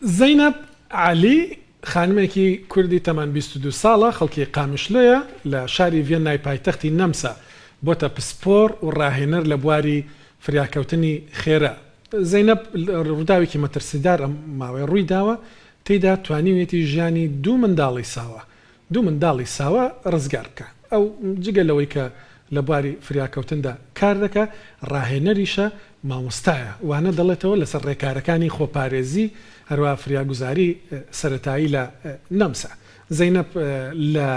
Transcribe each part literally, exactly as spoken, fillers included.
زەینەب عەلی، خانمێکی کوردی تەمەن بیست و دوو ساڵە، خەڵکی قامیشلۆیە، لە شاری ڤیەننای پایتەختی نەمسا بۆتە پسپۆر و ڕاهێنەر لە بواری فریاکەوتنی خێرا. زەینەب، ڕووداوێکی مەترسیدار ئەم ماوەی ڕووی داوە، تێیدا توانیوێتی ژیانی دوو منداڵی ساوا، دوو منداڵی ساوا ڕزگار بکە. ئەو جگە لەوەی کە لە بواری فریاکەوتندا کار دەکا، ڕاهێنەریشە، مامۆستایە، وانە دەڵێتەوە لەسەر ڕێکارەکانی خۆپارێزی، هەروە فریاگوزاری، ئە، سەرەتایی لە، ئە، نەمسا. زەینەب، ئە، لە،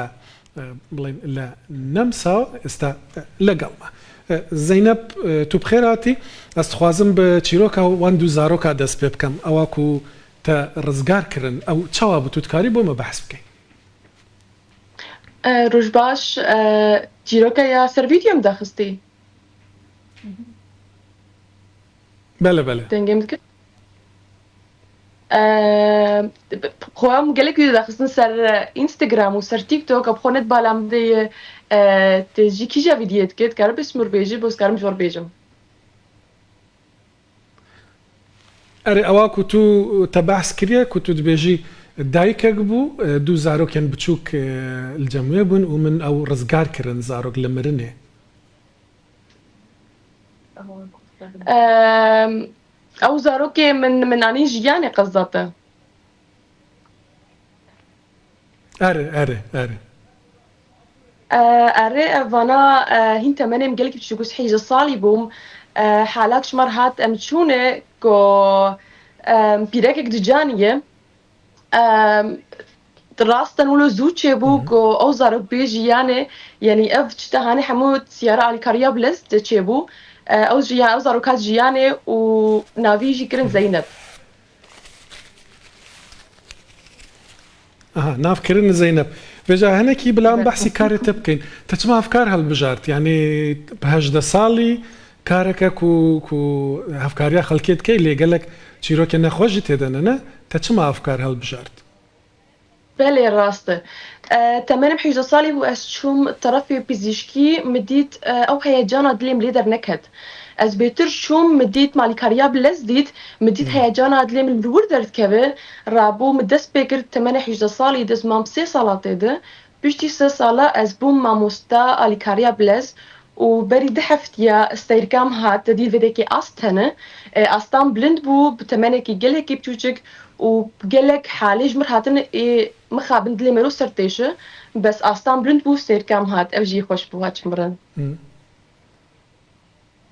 ئە، بڵێن لە نەمسا ئێستا، ئە، لەگەڵمە. ئە، زەینەب، ئە، تو بخێر هاتی. ئەس دخوازم بە چیرۆکە وان دوو زارۆکا دەست پێ بکەم. ئەوە کو تە ڕزگار کردن، ئەو چاوا بوو، تو دکاری بۆ مە بەحس بکەی؟ ئە، ڕوژ باش، ئە، چیرۆکە یا سەر ڤیدیۆم دەخستی؟ بەڵێ، بەڵێ. دەنگێم دکرد؟ ئە، خۆم گەلێک ویدیۆ دەخستن سەر ئینستاگرام و سەر تیکتۆک، ئە، بخۆ نەت بالام دەیە، ئە، تێژی کیژە ویدیۆ دکرد، کارە بە سمر بێژی، بۆ سکارم جۆر بێژم. ئەرێ، ئەوا کو تو تە بەحس کریە، کو تو دبێژی دایکێک بوو، ئە، دوو زارۆکێن بچووک، ئە، لجەموێ بوون و من ئەو ڕزگار کردن زارۆک لە مرنێ. ئەم، ئەو زارۆکێ من، من ئانی ژیانێ قەزداتە. ئەرێ، ئەرێ، ئەرێ. ئە، ئەرێ، ئە، ڤانا، ئە، هین تەمەنێم گەلکی بچووک، حیزە ساڵی بووم. ئە، حالاک شمار هات ئەم چوونێ کو، ئەم، پیرەکێک دجانیە. ئەم، ڕاستەن ولو زوو چێبوو کو ئەو زارۆک بێ ژیانێ، یعنی ئەو چتە هانی هەموو سیارە ئالیکاریا بلەز چێبوو. ئە، ئەو ژیا-، ئەو زارۆکات ژیانێ و ناوی ژی کرن زەینەب. ئەها، ناوکردن زەینەب. بێجا هەنێکی بلام بەحسی کارێ تە بکەین. تە چما ئەفکار هەڵبژارد؟ یعنی، بە هەژدە ساڵی کارەکە کو، کو هەفکاریا خەڵکێ دکەی لێ گەلەک چیرۆکێ نەخۆشی تێدەنە، نە؟ تە چما ئەفکار هەڵبژارد؟ بەلێ، ڕاستە. ئە، تەمەنم حیزە ساڵی بوو، ئەس چووم تەرەفێ پزیشکی، مدیت، ئە، ئەو هەیەجانا دلێم لێ دەرنەکەت. ئەس بێتر چووم، مدیت مالیکاریا بلەز دیت، مدیت هەیەجانا دلێم لور دەردکەوێ. ڕابوو، من دەست پێ کرد، تەمەنە حیزە ساڵی، دەست مام سێ ساڵا تێدە. پشتی سێ ساڵە ئەس بووم مامۆستا ئالیکاریا بلەز و بەری دە هەفتیە سەیرکام هات، تەدی ڤێدێکی ئاست هەنە. ئێ، ئاستان بلند بوو، بە تەمەنێکی گەلێکی بچووچک و گەلێک حالێ ژ مر هاتن، ئێ، مخابن دلێ مێرو سەر تێشە، بەس ئاستان بلند بوو، سەیرکام هات، ئەو ژی خۆش بوو، هاچ مرن.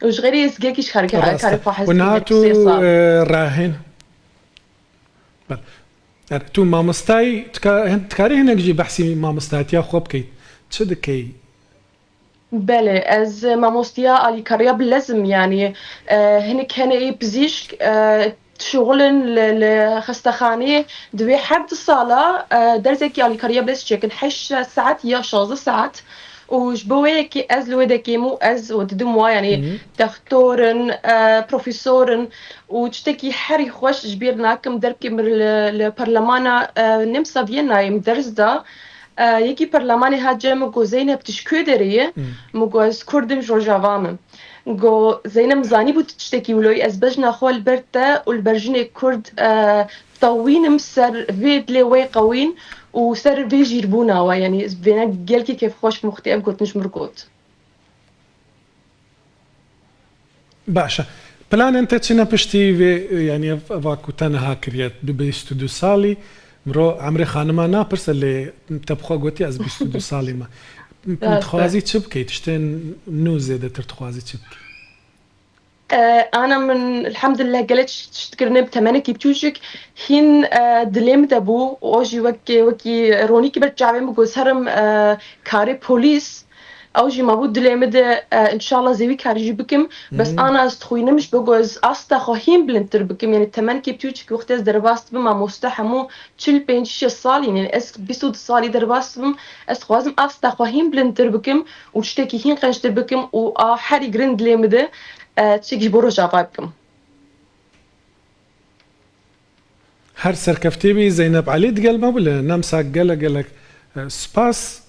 و ژغێری ئێزگێکیش خەرکە، ڕاستە. کارێ خوا حەز و نهات و، سێ ساڵ. ئێ، ڕاهێن. بەڵێ. ئەر، تو مامۆستای، تکا-، هەن-، تکاری هەنێک ژی بەحسی مامۆستاتیا خۆ بکەیت. چ دکەی؟ بەلێ، ئەز مامۆستیا ئالیکاریا بلەزم، یعنی، ئە، هەنێک هەنێ ئێ پزیشک، ئە، شغلن لە، لە خەستەخانەیە دوێ هەر دو ساڵە، ئە، دەرزێکی ئالیکاریا بلەز چێکن، هەشت ساعت یا شازدە ساعت. و ji bo wê yekê ez li wê dekêm û ez we didim wa, yanî textorin, e, profesorin û tiştekî herî xweş ji bîr nakim, derbkê min li, li perlemana, e, Nemsa Vîyennayê min ders da. E, yekî perlemanê hat cem min got, Zeynep, tu ji ku derê yî? Min got, ez Kurd im, ji Rojava me. Got, Zeynep, min zanîbû tu tiştekî wilo yî, ez bejna xwe li ber te û li ber jinê Kurd, e, tewînim ser vê dilê wê qewîn û ser vê jîrbûna we, yanî vêne gelkî kêfxweş bûm wextê ev gotin ji min got. Baş e. Planên te çi ne piştî vê, yanî ev, eva ku te niha kiriye, bi bîst û du salî, miro emrê xanima napirse, lê te bi xwe gotî ez bîst û du salî me. Rast e. Dixwazî çi bikey? Tiştên nû zêdetir dixwazî çi bikey? E, ana min, elhamdulillah, gelek tişt, tişt kirine bi temenekî biçûçik hîn, e, dilê min de bû. O jî wek, wekî ronîkî ber çavê min got, herim, e, karê polîs. Ew jî mabû dilê min de, e, înşallah zêwî karî jî bikim. Bes ana ez dixwînim ji bo ku ez asta xwe hîn bilindtir bikim. Yanî temenekî biçûçik wextê ez derbas dibim, mamoste hemû çil pênc şeş salî ne. Ez bîst û du salî derbas dibim. Ez dixwazim asta xwe hîn bilindtir bikim û tiştekî hîn qenctir bikim û a herî giring dilê min de, e, tiştekî ji bo Rojava bikim. Her serkeftî bî Zeynep Elî digel me bû li Nemsa gelek gelek, e, spas.